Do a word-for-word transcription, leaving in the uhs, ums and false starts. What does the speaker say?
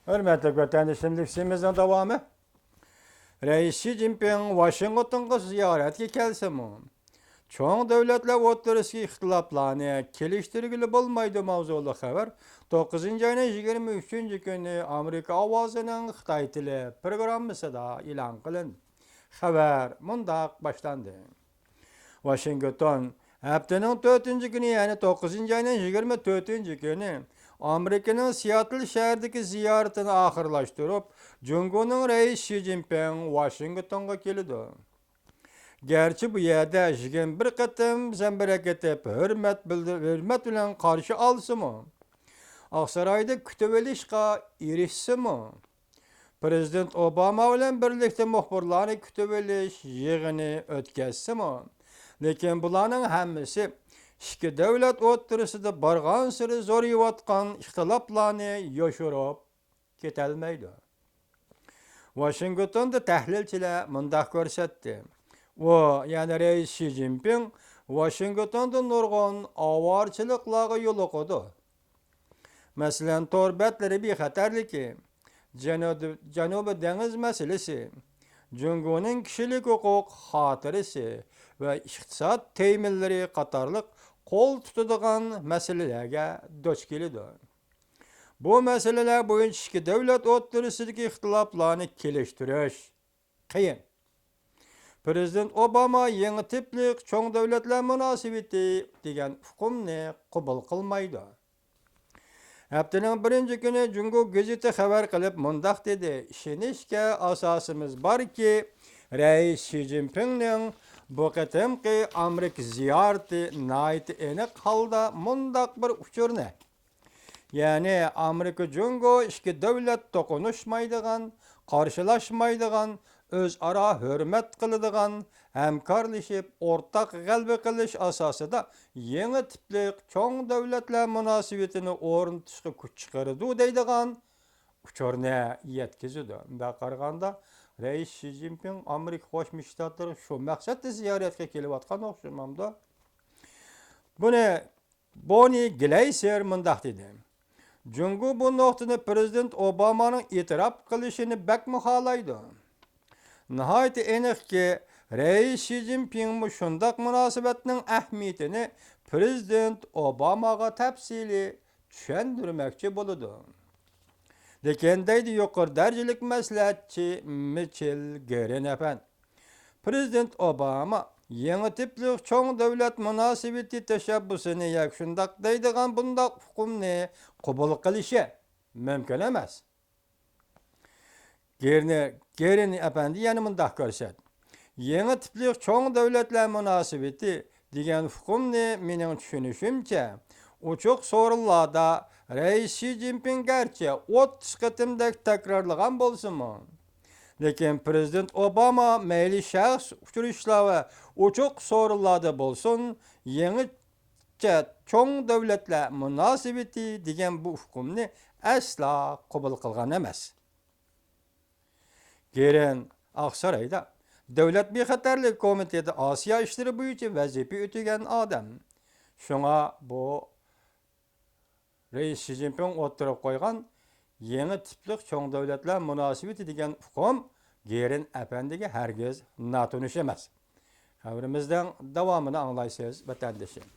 ھۆرمەتلىك ۋەتەندىشىم، لېكسىيىمىزنىڭ داۋامى. رەئىس شى جىنپىڭ ۋاشىنگتونغا زىيارەتكە كەلسىمۇ، چوڭ دۆلەتلەر ئوتتۇرىسىدىكى ئىختىلاپلارنى كېلىشتۈرگىلى بولمايدۇ ماۋزۇلۇق خەۋەر توققۇزىنچى ئاينىڭ يىگىرمە ئۈچىنچى كۈنى ئامېرىكا ئاۋازىنىڭ خىتاي تىلى پروگراممىسىدا ئېلان قىلىندى. خەۋەر مۇنداق باشلاندى. ۋاشىنگتون ھەپتىنىڭ تۆتىنچى كۈنى، يەنى توققۇزىنچى ئاينىڭ يىگىرمە تۆتىنچى كۈنى ئامېرىكىنىڭ سىياتل شەھىرىدىكى زىيارىتىنى ئاخىرلاشتۇرۇپ، جۇڭگونىڭ رەئىسى شى جىنپىڭ ۋاشىنگتونغا كېلىدۇ. گەرچە بۇ يەردە يىگىرمە بىر قېتىم زەمبىرەك ئېتىپ ھۆرمەت بىلدۈر-، ھۆرمەت بىلەن قارشى ئالسىمۇ، ئاقسارايدا كۈتۈۋېلىشقا ئېرىشسىمۇ، پرېزىدېنت ئوباما بىلەن بىرلىكتە مۇخبىرلارنى كۈتۈۋېلىش يىغىنى ئۆتكەزسىمۇ، لېكىن بۇلارنىڭ ھەممىسى ئىككى دۆلەت ئوتتۇرىسىدا بارغانسېرى زورىيىۋاتقان ئىختىلاپلارنى يوشۇرۇپ كېتەلمەيدۇ. ۋاشىنگتوندا تەھلىلچىلەر مۇنداق كۆرسەتتى. ئۇ، يەنى رەئىس شى جىنپىڭ ۋاشىنگتوندا نۇرغۇن ئاۋارىچىلىقلارغا يولۇقىدۇ. مەسىلەن، تور بەتلىرى بىخەتەرلىكى، جەنۇ-، جەنۇبىي دېڭىز مەسىلىسى، جۇڭگونىڭ كىشىلىك ھوقۇق خاتىرىسى ۋە ئىقتىساد تەمىنلىرى قاتارلىق قول تۇتىدىغان مەسىلىلەرگە دۇچ كېلىدۇ. بۇ مەسىلىلەر بويىچە ئىككى دۆلەت ئوتتۇرىسىدىكى ئىختىلاپلارنى كېلىشتۈرۈش قىيىن. پرېزىدېنت ئوباما يېڭى تىپلىق چوڭ دۆلەتلەر مۇناسىۋىتى دېگەن ئۇقۇمنى قوبۇل قىلمايدۇ. ھەپتىنىڭ بىرىنچى كۈنى جۇڭگو گېزىتى خەۋەر قىلىپ مۇنداق دېدى: «ئىشىنىشكە ئاساسىمىز باركى، رەئىس شى جىنپىڭنىڭ بۇ قېتىمقى ئامېرىكا زىيارىتى ناھايىتى ئېنىق ھالدا مۇنداق بىر ئۇچۇرنى، يەنى ئامېرىكا جۇڭگو ئىككى دۆلەت توقۇنۇشمايدىغان، قارشىلاشمايدىغان، ئۆزئارا ھۆرمەت قىلىدىغان، ھەمكارلىشىپ ئورتاق غەلىبە قىلىش ئاساسىدا يېڭى تىپلىق چوڭ دۆلەتلەر مۇناسىۋىتىنى ئورنىتىشقا كۈچ چىقىرىدۇ» دەيدىغان ئۇچۇرنى يەتكۈزىدۇ. مۇنداق قارىغاندا، رەئىس شى جىنپىڭ ئامېرىكا قوشما شتاتلىرىغا شۇ مەقسەتتە زىيارەتكە كېلىۋاتقان ئوخشىمامدۇ؟ بۇنى بوننى گلەيسېر مۇنداق دېدى: «جۇڭگو بۇ نۇقتىنى پرېزىدېنت ئوبامانىڭ ئېتىراپ قىلىشىنى بەكمۇ خالايدۇ. ناھايىتى ئېنىقكى، رەئىس شى جىنپىڭمۇ شۇنداق مۇناسىۋەتنىڭ ئەھمىيىتىنى پرېزىدېنت ئوباماغا تەپسىلىي چۈشەندۈرمەكچى بولىدۇ.» لېكىن، دەيدۇ يۇقىرى دەرىجىلىك مەسلىھەتچى مىچېل گېرىن ئەپەندى، پرېزىدېنت ئوباما يېڭى تىپلىق چوڭ دۆلەت مۇناسىۋىتى تەشەببۇسىنى ياكى شۇنداق دەيدىغان بۇنداق ئۇقۇمنى قوبۇل قىلىشى مۇمكىن ئەمەس. گېرنى-، گېرىن ئەپەندى يەنە مۇنداق كۆرسەت: «يېڭى تىپلىق چوڭ دۆلەتلەر مۇناسىۋىتى دېگەن ئۇقۇمنى، مېنىڭ چۈشىنىشىمچە، ئوچۇق سورۇنلاردا رەئىس شى جىنپىڭ گەرچە ئوتتۇز قېتىمدەك تەكرارلىغان بولسىمۇ، لېكىن پرېزىدېنت ئوباما مەيلى شەخس ئۇچرىشىشلار ۋە ئوچۇق سورۇنلاردا بولسۇن، يېڭىچە چوڭ دۆلەتلەر مۇناسىۋىتى دېگەن بۇ ئۇقۇمنى ئەسلا قوبۇل قىلغان ئەمەس.» گېرىن ئاقسارايدا دۆلەت بىخەتەرلىك كومىتېتى ئاسىيا ئىشلىرى بويىچە ۋەزىپە ئۆتىگەن ئادەم. شۇڭا بۇ رەئىس شى جىنپىڭ ئوتتۇرىغا قويغان يېڭى تىپلىق چوڭ دۆلەتلەر مۇناسىۋىتى دېگەن ئۇقۇم گېرىن ئەپەندىگە ھەرگىز ناتونۇش ئەمەس. خەۋىرىمىزنىڭ داۋامىنى ئاڭلايسىز، ۋەتەندىشىم.